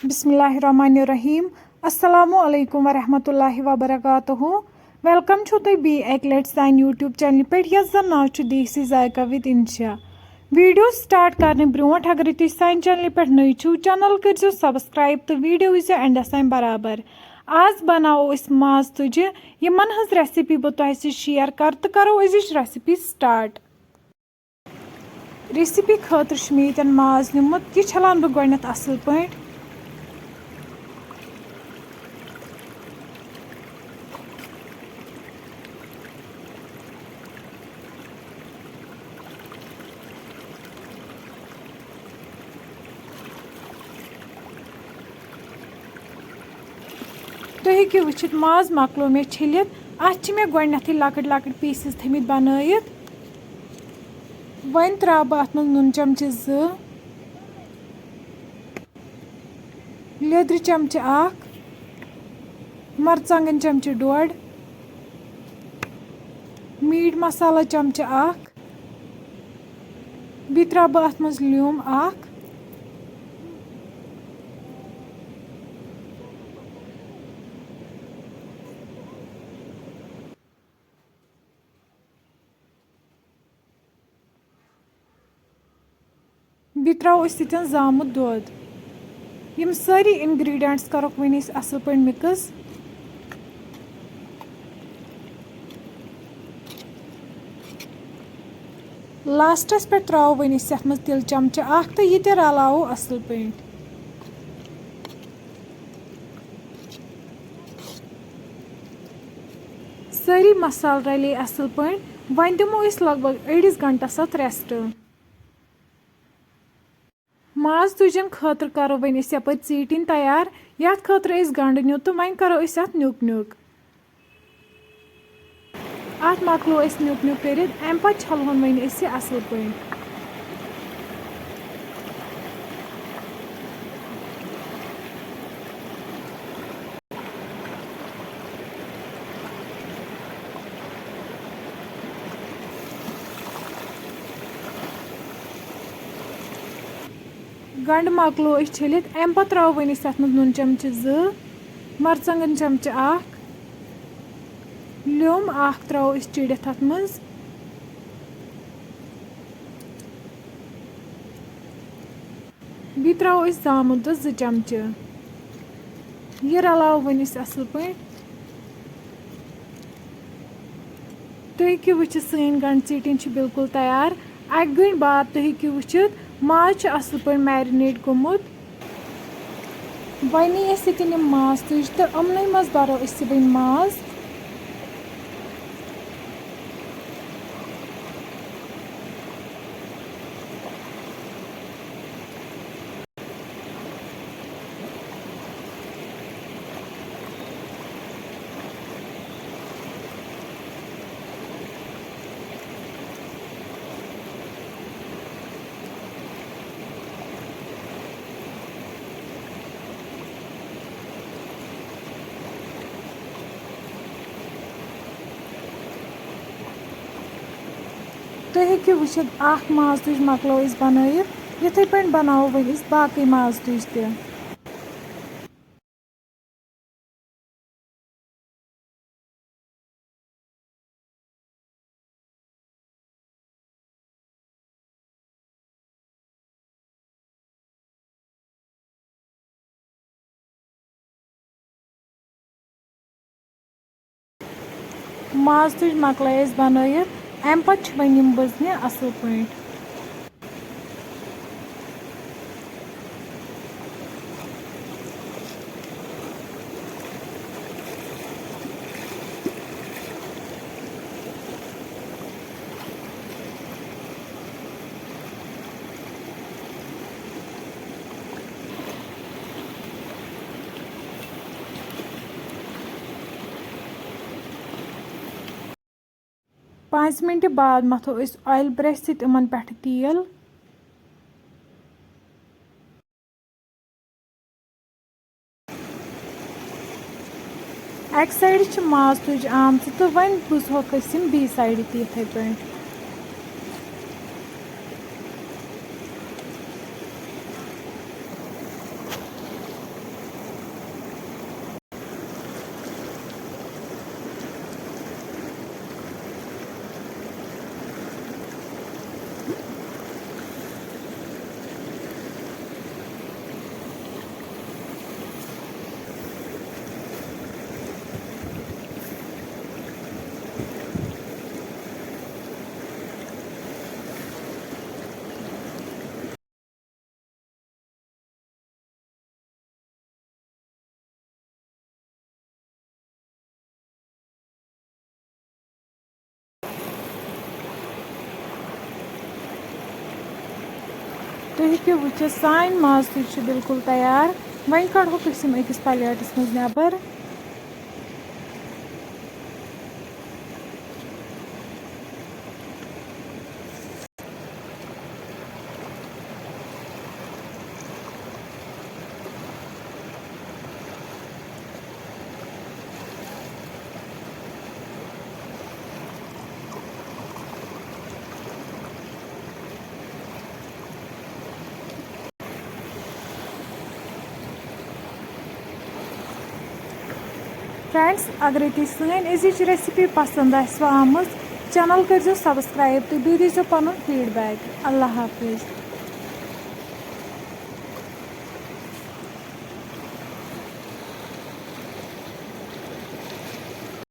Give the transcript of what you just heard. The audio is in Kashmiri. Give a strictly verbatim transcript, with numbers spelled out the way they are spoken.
بسم اللہ الرحمن الرحیم۔ السلام علیکم ورحمۃ اللہ وبرکاتہ۔ ویلکم چھو تُہۍ بیٚیہِ اَکہِ لَٹہِ سانہِ YouTube چینلہِ پٮ۪ٹھ، یَتھ زَن ناو چھُ دیسی ذائقہ with انشا۔ ویڈیو سٹارٹ کرنہٕ برونٛٹھ، اگرے تُہۍ سانہِ چینلہِ پٮ۪ٹھ نٔوۍ چھِو، چینل کٔرزیو سبسکرائب تہٕ ویڈیو وٕچھزیو اینڈس تام برابر۔ آز بناوو أسۍ ماز تُجہِ۔ یِمن ہٕنٛز ریسیپی بہٕ تۄہہِ سۭتۍ شیئر کرٕ تہٕ کرو أزِچ ریسیپی سٹارٹ۔ ریسیپی خٲطرٕ چھُ مےٚ ییٚتٮ۪ن ماز نیوٗمُت، یہِ چھَلان بہٕ گۄڈٕنٮ۪تھ اَصٕل پٲٹھۍ۔ تُہۍ ہیٚکِو وٕچھِتھ، ماز مۄکلو مےٚ چھٔلِتھ۔ اَتھ چھِ مےٚ گۄڈٕنٮ۪تھٕے لۄکٕٹۍ لۄکٕٹۍ پیٖسِز تھٲمٕتۍ بَنٲیِتھ۔ وۄنۍ ترٛاوٕ بہٕ اَتھ منٛز نُن چمچہٕ زٕ، لیٚدرِ چمچہٕ اَکھ، مرژٕوانٛگن چمچہٕ ڈۄڈ، میٖٹ مسالہ چمچہٕ اَکھ، بیٚیہِ ترٛاوٕ بہٕ اَتھ منٛز لیوٚمب اَکھ۔ بیٚیہِ ترٛاوو أسۍ ییٚتٮ۪ن زامُت دۄد۔ یِم سٲری ingredients کَرُکھ وۄنۍ أسۍ اَصٕل پٲٹھۍ mix۔ لاسٹَس پٮ۪ٹھ ترٛاوو وۄنۍ أسۍ یَتھ منٛز تِلہٕ چمچہٕ اَکھ تہٕ یہِ تہِ رَلاوو اَصٕل پٲٹھۍ۔ سٲری مسالہٕ رَلے اَصٕل پٲٹھۍ۔ وۄنۍ دِمو أسۍ لگ بگ أڑِس گھنٹَس اَتھ rest۔ ماز تُجن خٲطرٕ کَرو وۄنۍ أسۍ یَپٲرۍ ژیٖٹِنۍ تیار، یَتھ خٲطرٕ اَسہِ گنٛڈٕ نیُت، تہٕ وۄنۍ کَرو أسۍ اَتھ نیُک نیُک۔ اَتھ مۄکلو أسۍ نیُک نیُک کٔرِتھ، اَمہِ پَتہٕ چھَلہون وۄنۍ أسۍ یہِ اَصٕل پٲٹھۍ۔ گنٛڈٕ مۄکلو أسۍ چھٔلِتھ، اَمہِ پَتہٕ ترٛاوو وۄنۍ أسۍ اَتھ منٛز نُن چمچہٕ زٕ، مرژٕوانٛگن چمچہٕ اَکھ، لیوٚمب اَکھ ترٛاوو أسۍ چِڑِتھ اَتھ منٛز۔ بیٚیہِ ترٛاوو أسۍ زامُت دۄد زٕ چمچہٕ۔ یہِ رَلاوو وۄنۍ أسۍ اَصٕل پٲٹھۍ۔ تُہۍ ہیٚکِو وٕچھِتھ، سٲنۍ گنٛڈٕ ژیٖٹِنۍ چھِ بِلکُل تیار۔ اَکہِ گٲنٛٹہِ بعد تُہۍ ہیٚکِو وٕچھِتھ، ماز چھُ اَصٕل پٲٹھۍ marinate گوٚمُت۔ وۄنۍ نی اَسہِ ییٚتٮ۪ن یِم ماز تُج تہٕ یِمنٕے منٛز بَرو أسۍ یہِ وۄنۍ ماز۔ تُہۍ ہیٚکِو وٕچھِتھ، اَکھ ماز تُج مۄکلٲو أسۍ بَنٲیِتھ۔ یِتھَے پٲٹھۍ بَناوو وۄنۍ أسۍ باقٕے ماز تُج تہِ۔ ماز تُج مۄکلٲے اَسہِ بَنٲیِتھ، اَمہِ پَتہٕ چھِ وۄنۍ یِم بٕزنہِ اَصٕل پٲٹھۍ۔ پانٛژِ مِنٹہِ بعد مَتھو أسۍ oil brush سۭتۍ یِمَن پٮ۪ٹھٕ تیٖل۔ اَکہِ سایڈٕ چھِ ماز تُج آمژٕ تہٕ وۄنۍ بُزہوکھ أسۍ یِم بیٚیہِ سایڈٕ تہِ یِتھَے پٲٹھۍ۔ تُہۍ ہیٚکِو وٕچھِتھ، سانہِ مازٕ تہِ چھِ بالکل تیار۔ وۄنۍ کڑہوکھ أسۍ یِم أکِس پلیٹس منٛز نٮ۪بر۔ فرینڈز، اگرے تُہۍ سٲنۍ أزِچ ریسپی پسند آسِوٕ آمٕژ، چینل کٔرزیو سبسکرائب تہٕ بیٚیہِ دیٖزیو پنُن فیڈ بیک۔ اللہ حافظ۔